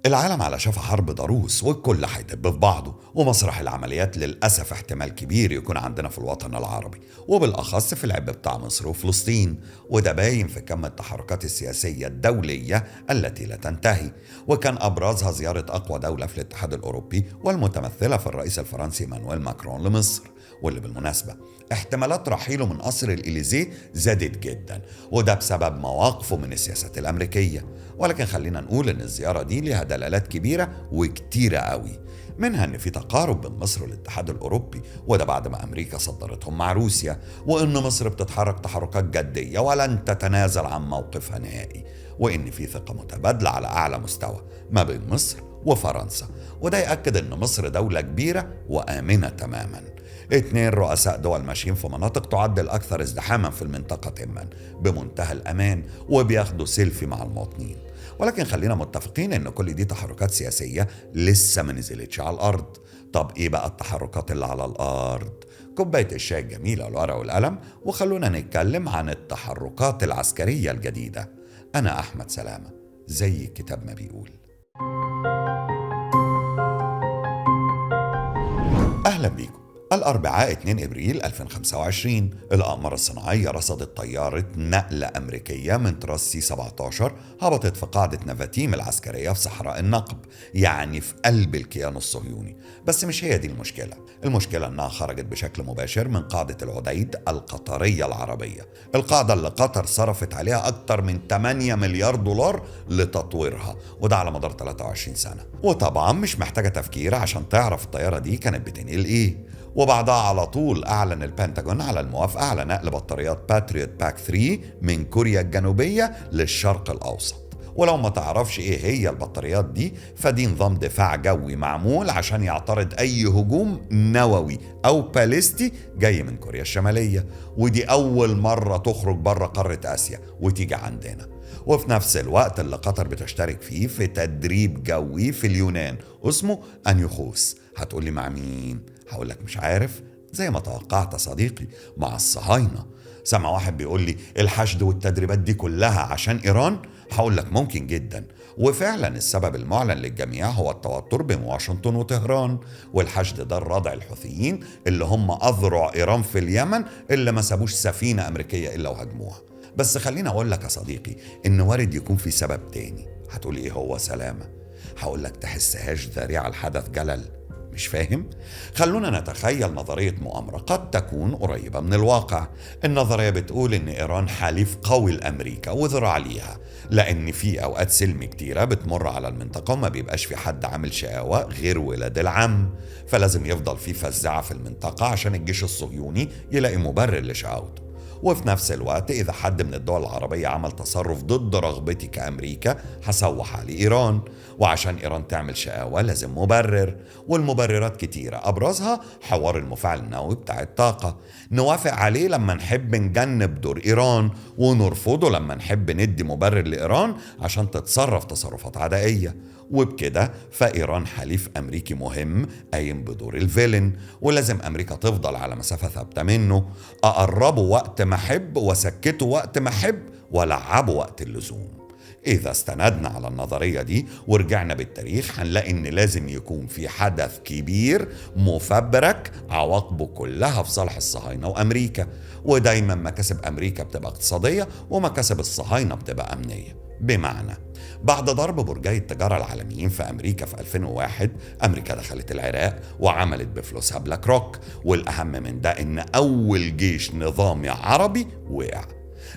العالم على شفا حرب ضروس والكل هيدب في بعضه، ومسرح العمليات للأسف احتمال كبير يكون عندنا في الوطن العربي، وبالأخص في العب بتاع مصر وفلسطين، وده باين في كم التحركات السياسية الدولية التي لا تنتهي، وكان أبرزها زيارة أقوى دولة في الاتحاد الأوروبي والمتمثلة في الرئيس الفرنسي مانويل ماكرون لمصر، واللي بالمناسبة احتمالات رحيله من قصر الإليزيه زادت جدا، وده بسبب مواقفه من السياسات الأمريكية. ولكن خلينا نقول إن الزيارة دي لها دلالات كبيرة وكتيرة قوي، منها إن في تقارب بين مصر والاتحاد الأوروبي، وده بعد ما أمريكا صدرتهم مع روسيا، وإن مصر بتتحرك تحركات جدية ولن تتنازل عن موقفها نهائي، وإن في ثقة متبادلة على أعلى مستوى ما بين مصر وفرنسا، وده يأكد إن مصر دولة كبيرة وآمنة تماما. 2 رؤساء دول ماشيين في مناطق تعد الأكثر ازدحاما في المنطقة تما بمنتهى الأمان، وبياخدوا سيلفي مع المواطنين. ولكن خلينا متفقين إن كل دي تحركات سياسية لسه ما نزلتش على الأرض. طب إيه بقى التحركات اللي على الأرض؟ كوباية الشاي الجميلة والورقة والقلم، وخلونا نتكلم عن التحركات العسكرية الجديدة. أنا أحمد سلامة، زي الكتاب ما بيقول. أهلا بيكم. الأربعاء 2 إبريل 2025، الأقمار الصناعية رصدت طيارة نقل أمريكية من طراز C-17 هبطت في قاعدة نفاتيم العسكرية في صحراء النقب، يعني في قلب الكيان الصهيوني. بس مش هي دي المشكلة، المشكلة أنها خرجت بشكل مباشر من قاعدة العديد القطرية العربية، القاعدة اللي قطر صرفت عليها أكتر من 8 مليار دولار لتطويرها، وده على مدار 23 سنة. وطبعا مش محتاجة تفكير عشان تعرف الطيارة دي كانت بتنقل إيه. وبعدها على طول أعلن البنتاجون على الموافقة على نقل بطاريات باتريوت PAC 3 من كوريا الجنوبية للشرق الأوسط. ولو ما تعرفش إيه هي البطاريات دي، فدي نظام دفاع جوي معمول عشان يعترض أي هجوم نووي أو باليستي جاي من كوريا الشمالية، ودي أول مرة تخرج بره قارة آسيا وتيجي عندنا. وفي نفس الوقت اللي قطر بتشترك فيه في تدريب جوي في اليونان اسمه أنيوخوس. هتقولي مع مين؟ هقولك مش عارف، زي ما توقعت صديقي، مع الصهاينة. سمع واحد بيقول لي الحشد والتدريبات دي كلها عشان إيران؟ هقولك ممكن جدا. وفعلا السبب المعلن للجميع هو التوتر بين واشنطن وطهران، والحشد ده الردع الحوثيين اللي هم أذرع إيران في اليمن، اللي ما سابوش سفينة أمريكية إلا وهجموها. بس خليني أقول لك يا صديقي إن وارد يكون في سبب تاني. هتقولي إيه هو سلامة؟ هقولك تحسهاش ذريعة الحدث جلل، مش فاهم؟ خلونا نتخيل نظرية مؤامرة قد تكون قريبة من الواقع. النظرية بتقول إن إيران حليف قوي لأمريكا وذراع ليها، لأن في أوقات سلم كتيرة بتمر على المنطقة وما بيبقاش في حد عامل شقاوة غير ولاد العم، فلازم يفضل في فزاعة في المنطقة عشان الجيش الصهيوني يلاقي مبرر لشقاوته. وفي نفس الوقت إذا حد من الدول العربية عمل تصرف ضد رغبتي كأمريكا هسوح عليه إيران، وعشان إيران تعمل شقاوة لازم مبرر، والمبررات كتيرة، أبرزها حوار المفاعل النووي بتاع الطاقة، نوافق عليه لما نحب نجنب دور إيران، ونرفضه لما نحب ندي مبرر لإيران عشان تتصرف تصرفات عدائية. وبكده فإيران حليف أمريكي مهم قايم بدور الفيلن، ولازم أمريكا تفضل على مسافة ثابتة منه، أقربه وقت ما أحب وسكته وقت ما أحب ولعبه وقت اللزوم. إذا استندنا على النظرية دي ورجعنا بالتاريخ هنلاقي إن لازم يكون في حدث كبير مفبرك عواقبه كلها في صالح الصهاينة وأمريكا، ودايما مكاسب أمريكا بتبقى اقتصادية ومكاسب الصهاينة بتبقى أمنية. بمعنى بعد ضرب برجي التجارة العالميين في أمريكا في 2001، أمريكا دخلت العراق وعملت بفلوسها بلاك روك، والأهم من ده إن أول جيش نظامي عربي وقع.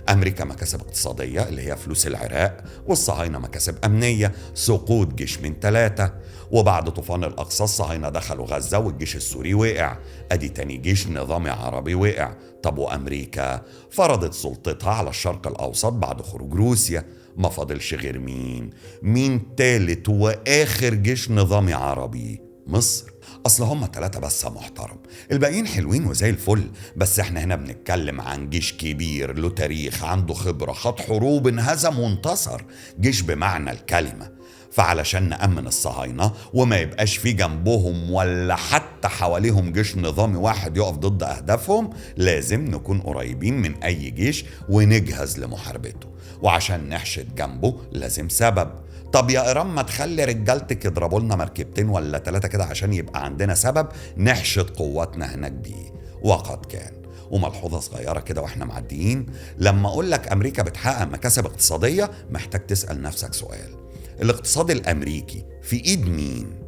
أمريكا مكاسب اقتصادية اللي هي فلوس العراق، والصهاينة مكاسب أمنية سقوط جيش من 3. وبعد طوفان الأقصى الصهاينة دخلوا غزة والجيش السوري وقع، أدي تاني جيش نظامي عربي وقع. طب وأمريكا فرضت سلطتها على الشرق الأوسط بعد خروج روسيا، ما فاضلش غير مين؟ مين تالت وآخر جيش نظامي عربي؟ مصر. أصل هم 3 بس محترم، الباقيين حلوين وزي الفل، بس احنا هنا بنتكلم عن جيش كبير له تاريخ، عنده خبرة، خاض حروب، انهزم وانتصر، جيش بمعنى الكلمة. فعلشان نأمن الصهاينة وما يبقاش في جنبهم ولا حتى حواليهم جيش نظامي واحد يقف ضد أهدافهم، لازم نكون قريبين من أي جيش ونجهز لمحاربته، وعشان نحشد جنبه لازم سبب. طب يا إيران ما تخلي رجالتك يضربوا لنا مركبتين ولا 3 كده عشان يبقى عندنا سبب نحشد قواتنا هناك بيه. وقد كان. وملحوظة صغيرة كده واحنا معديين، لما أقول لك أمريكا بتحقق مكاسب اقتصادية محتاج تسأل نفسك سؤال: الاقتصاد الأمريكي في إيد مين؟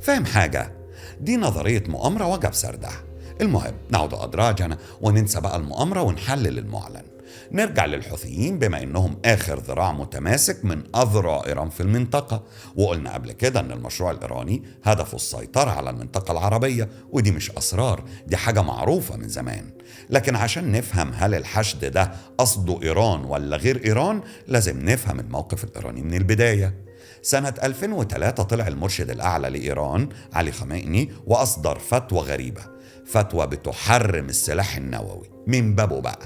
فاهم حاجة؟ دي نظرية مؤامرة وجب سردها. المهم نعود أدراجنا وننسى بقى المؤامرة ونحلل المعلن. نرجع للحوثيين بما إنهم آخر ذراع متماسك من أذرع إيران في المنطقة، وقلنا قبل كده إن المشروع الإيراني هدفه السيطرة على المنطقة العربية، ودي مش أسرار، دي حاجة معروفة من زمان. لكن عشان نفهم هل الحشد ده قصده إيران ولا غير إيران لازم نفهم الموقف الإيراني من البداية. سنة 2003 طلع المرشد الأعلى لإيران علي خامنئي وأصدر فتوى غريبة، فتوى بتحرم السلاح النووي من بابه بقى.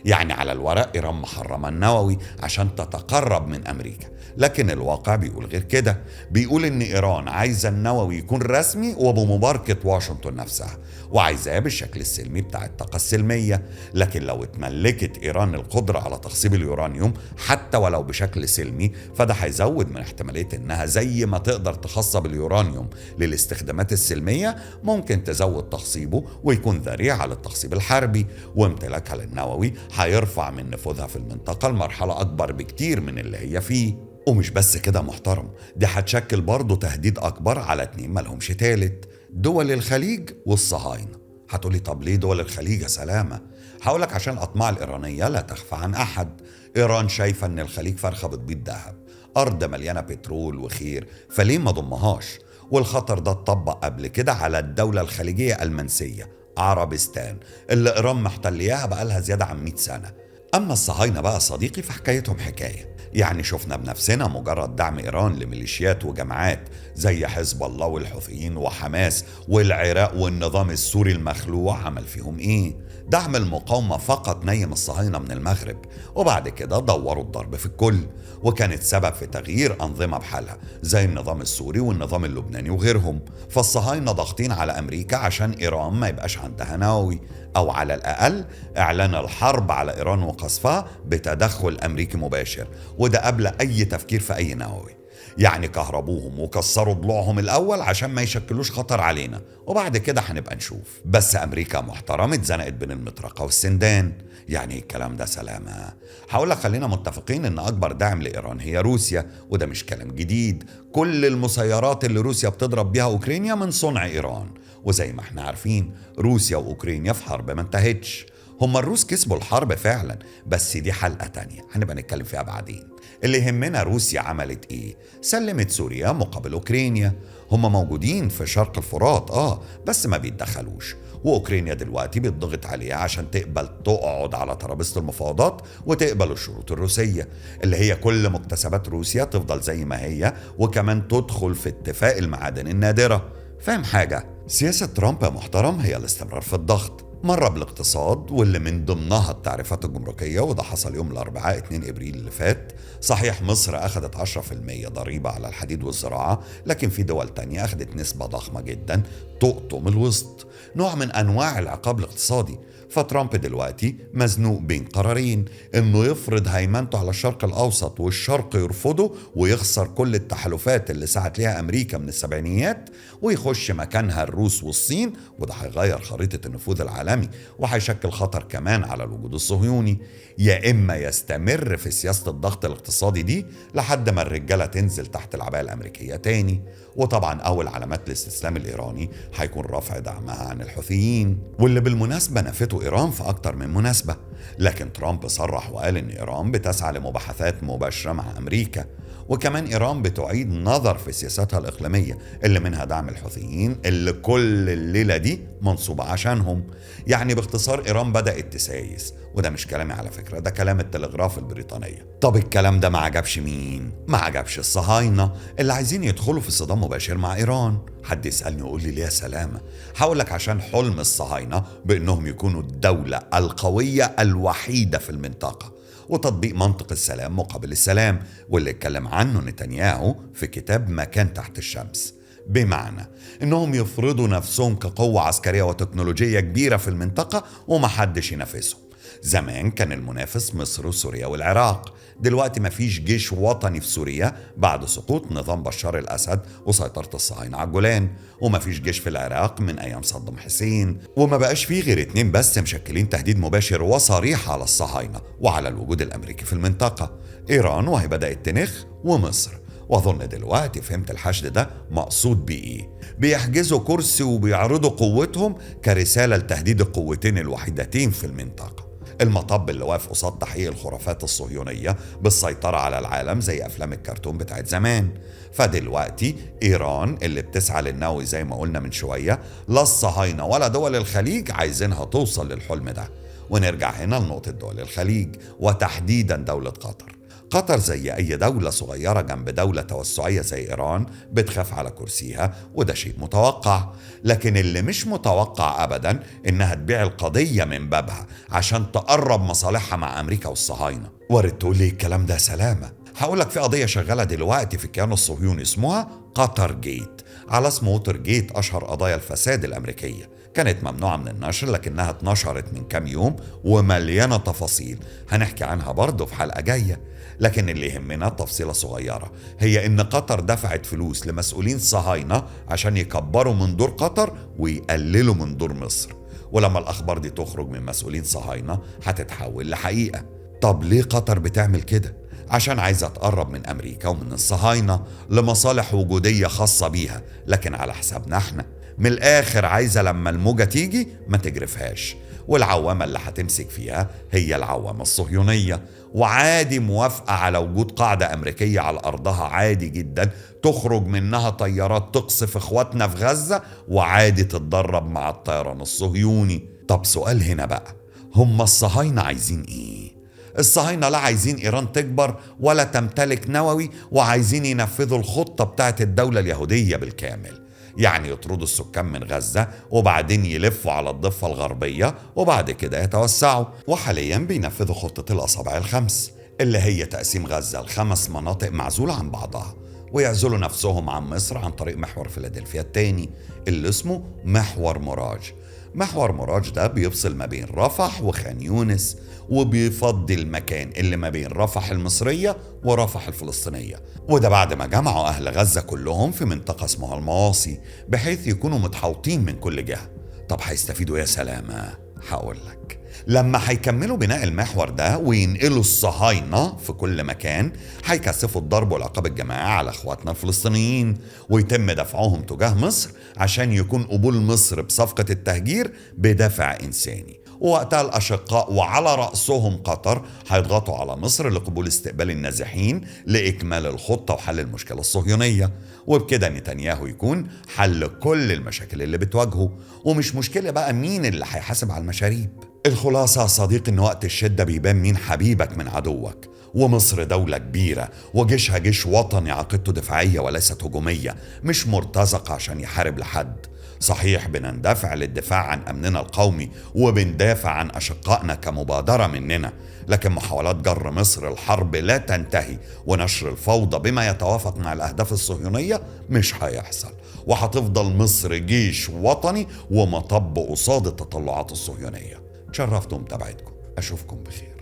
يعني على الورق إيران محرمة النووي عشان تتقرب من أمريكا، لكن الواقع بيقول غير كده، بيقول إن إيران عايزة النووي يكون رسمي وبمباركة واشنطن نفسها، وعايزاه بالشكل السلمي بتاع الطاقة السلمية. لكن لو اتملكت إيران القدرة على تخصيب اليورانيوم حتى ولو بشكل سلمي، فده هيزود من احتمالية إنها زي ما تقدر تخصب اليورانيوم للاستخدامات السلمية ممكن تزود تخصيبه ويكون ذريعة للتخصيب الحربي، وامتلاكها للنووي هيرفع من نفوذها في المنطقة لمرحلة أكبر بكتير من اللي هي فيه. ومش بس كده محترم، دي هتشكل برضه تهديد أكبر على 2 مالهمش تالت، دول الخليج والصهاينة. هتقولي طب ليه دول الخليج يا سلامة؟ هقولك عشان الأطماع الإيرانية لا تخفى عن أحد. إيران شايفة إن الخليج فرخة بتبيض ذهب، أرض مليانة بترول وخير، فليه ما ضمهاش؟ والخطر ده اتطبق قبل كده على الدولة الخليجية المنسية عربستان اللي إيران محتلياها بقالها زيادة عن 100 سنة. أما الصهاينة بقى صديقي فحكايتهم حكاية، يعني شفنا بنفسنا مجرد دعم إيران لميليشيات وجماعات زي حزب الله والحوثيين وحماس والعراق والنظام السوري المخلوع عمل فيهم إيه؟ دعم المقاومة فقط نيم الصهاينة من المغرب، وبعد كده دوروا الضرب في الكل، وكانت سبب في تغيير أنظمة بحالها زي النظام السوري والنظام اللبناني وغيرهم. فالصهاينة ضاغطين على أمريكا عشان إيران ما يبقاش عندها نووي، أو على الأقل إعلان الحرب على إيران وقصفها بتدخل أمريكي مباشر، وده قبل أي تفكير في أي نووي. يعني كهربوهم وكسروا ضلوعهم الأول عشان ما يشكلوش خطر علينا، وبعد كده هنبقى نشوف. بس أمريكا محترمة اتزنقت بين المطرقة والسندان. يعني الكلام ده سلامة؟ هقولك خلينا متفقين إن أكبر داعم لإيران هي روسيا، وده مش كلام جديد، كل المسيرات اللي روسيا بتضرب بيها أوكرانيا من صنع إيران، وزي ما احنا عارفين روسيا وأوكرانيا في حرب ما انتهتش. هما الروس كسبوا الحرب فعلا، بس دي حلقة تانية هنبقى نتكلم فيها بعدين. اللي يهمنا روسيا عملت ايه؟ سلمت سوريا مقابل اوكرانيا. هما موجودين في شرق الفرات بس ما بيتدخلوش، واوكرانيا دلوقتي بيتضغط عليها عشان تقبل تقعد على ترابيزة المفاوضات وتقبل الشروط الروسية اللي هي كل مكتسبات روسيا تفضل زي ما هي، وكمان تدخل في اتفاق المعادن النادرة. فاهم حاجة؟ سياسة ترامب يا محترم هي الاستمرار في الضغط، مرة بالاقتصاد واللي من ضمنها التعريفات الجمركية، وده حصل يوم الأربعاء 2 إبريل اللي فات. صحيح مصر أخذت 10% ضريبة على الحديد والزراعة، لكن في دول تانية أخذت نسبة ضخمة جدا تقطم الوسط، نوع من أنواع العقاب الاقتصادي. فترامب دلوقتي مزنوق بين قرارين، إنه يفرض هيمنته على الشرق الأوسط والشرق يرفضه ويخسر كل التحالفات اللي سعت ليها أمريكا من السبعينيات، ويخش مكانها الروس والصين، وده هيغير خريطة النفوذ العالمي وهيشكل خطر كمان على الوجود الصهيوني. يا إما يستمر في سياسة الضغط الاقتصادي دي لحد ما الرجالة تنزل تحت العباية الأمريكية تاني. وطبعا أول علامات الاستسلام الإيراني هيكون رفع دعمها عن الحوثيين، واللي بالمناسبة نفته إيران في أكتر من مناسبة. لكن ترامب صرح وقال إن إيران بتسعى لمباحثات مباشرة مع أمريكا، وكمان إيران بتعيد نظر في سياستها الإقليمية اللي منها دعم الحوثيين اللي كل الليلة دي منصوبة عشانهم. يعني باختصار إيران بدأت تسايس، وده مش كلامي على فكرة، ده كلام التلغراف البريطانية. طب الكلام ده ما عجبش مين؟ ما عجبش الصهاينة اللي عايزين يدخلوا في صدام مباشر مع إيران. حد يسألني ويقول لي ليه يا سلامة؟ هقولك عشان حلم الصهاينة بأنهم يكونوا الدولة القوية الوحيدة في المنطقة، وتطبيق منطق السلام مقابل السلام، واللي اتكلم عنه نتنياهو في كتاب مكان تحت الشمس. بمعنى انهم يفرضوا نفسهم كقوة عسكرية وتكنولوجية كبيرة في المنطقة ومحدش ينافسهم، زمان كان المنافس مصر وسوريا والعراق، دلوقتي مفيش جيش وطني في سوريا بعد سقوط نظام بشار الأسد وسيطرة الصهاينة على الجولان، ومفيش جيش في العراق من أيام صدام حسين، وما بقاش فيه غير 2 بس مشكلين تهديد مباشر وصريح على الصهاينة وعلى الوجود الأمريكي في المنطقة، إيران وهي بدأت تنخ، ومصر. وأظن دلوقتي فهمت الحشد ده مقصود بإيه. بيحجزوا كرسي وبيعرضوا قوتهم كرسالة لتهديد القوتين الوحيدتين في المنطقة. المطب اللي واقف قصاد تحقيق الخرافات الصهيونية بالسيطرة على العالم زي أفلام الكرتون بتاعت زمان. فدلوقتي إيران اللي بتسعى للنووي زي ما قلنا من شوية، لا الصهاينة ولا دول الخليج عايزينها توصل للحلم ده. ونرجع هنا لنقطة دول الخليج وتحديدا دولة قطر. قطر زي أي دولة صغيرة جنب دولة توسعية زي إيران بتخاف على كرسيها، وده شيء متوقع. لكن اللي مش متوقع أبدا إنها تبيع القضية من بابها عشان تقرب مصالحها مع أمريكا والصهاينة. وارد تقول لي الكلام ده سلامة. هقولك في قضية شغالة دلوقتي في الكيان الصهيوني اسمها قطر جيت، على اسم ووتر جيت، أشهر قضايا الفساد الأمريكية. كانت ممنوعة من النشر لكنها اتنشرت من كام يوم ومليانة تفاصيل هنحكي عنها برضه في حلقة جاية. لكن اللي يهمنا تفصيلة صغيرة، هي إن قطر دفعت فلوس لمسؤولين صهاينة عشان يكبروا من دور قطر ويقللوا من دور مصر، ولما الأخبار دي تخرج من مسؤولين صهاينة هتتحول لحقيقة. طب ليه قطر بتعمل كده؟ عشان عايزة تقرب من أمريكا ومن الصهاينة لمصالح وجودية خاصة بيها، لكن على حسابنا احنا. من الآخر عايزة لما الموجة تيجي ما تجرفهاش، والعوامة اللي هتمسك فيها هي العوامة الصهيونية. وعادي موافقة على وجود قاعدة أمريكية على أرضها، عادي جدا تخرج منها طيارات تقصف إخواتنا في غزة، وعادي تتدرب مع الطيران الصهيوني. طب سؤال هنا بقى، هم الصهاينة عايزين إيه؟ الصهاينة لا عايزين إيران تكبر ولا تمتلك نووي، وعايزين ينفذوا الخطة بتاعت الدولة اليهودية بالكامل، يعني يطردوا السكان من غزة وبعدين يلفوا على الضفة الغربية وبعد كده يتوسعوا. وحاليا بينفذوا خطة الأصابع الخمس اللي هي تقسيم غزة ل5 مناطق معزولة عن بعضها، ويعزلوا نفسهم عن مصر عن طريق محور فيلادلفيا الثاني اللي اسمه محور مراج. محور مراج ده بيفصل ما بين رفح وخان يونس، وبيفضي المكان اللي ما بين رفح المصرية ورفح الفلسطينية، وده بعد ما جمعوا أهل غزة كلهم في منطقة اسمها المواصي بحيث يكونوا متحوطين من كل جهة. طب هيستفيدوا يا سلامة؟ هقول لك، لما هيكملوا بناء المحور ده وينقلوا الصهاينة في كل مكان، هيكثفوا الضرب والعقاب الجماعي على اخواتنا الفلسطينيين، ويتم دفعهم تجاه مصر عشان يكون قبول مصر بصفقة التهجير بدافع إنساني. ووقتها الأشقاء وعلى رأسهم قطر هيضغطوا على مصر لقبول استقبال النازحين لإكمال الخطة وحل المشكلة الصهيونية، وبكده نتنياهو يكون حل كل المشاكل اللي بتواجهه، ومش مشكلة بقى مين اللي هيحاسب على المشاريب. الخلاصة يا صديقي إن وقت الشدة بيبان مين حبيبك من عدوك، ومصر دولة كبيرة وجيشها جيش وطني عقيدته دفاعية وليست هجومية، مش مرتزق عشان يحارب لحد. صحيح بنندفع للدفاع عن أمننا القومي وبندافع عن أشقائنا كمبادرة مننا، لكن محاولات جر مصر الحرب لا تنتهي، ونشر الفوضى بما يتوافق مع الأهداف الصهيونية مش هيحصل، وهتفضل مصر جيش وطني ومطب قصاد التطلعات الصهيونية. تشرفت بمتابعتكم، أشوفكم بخير.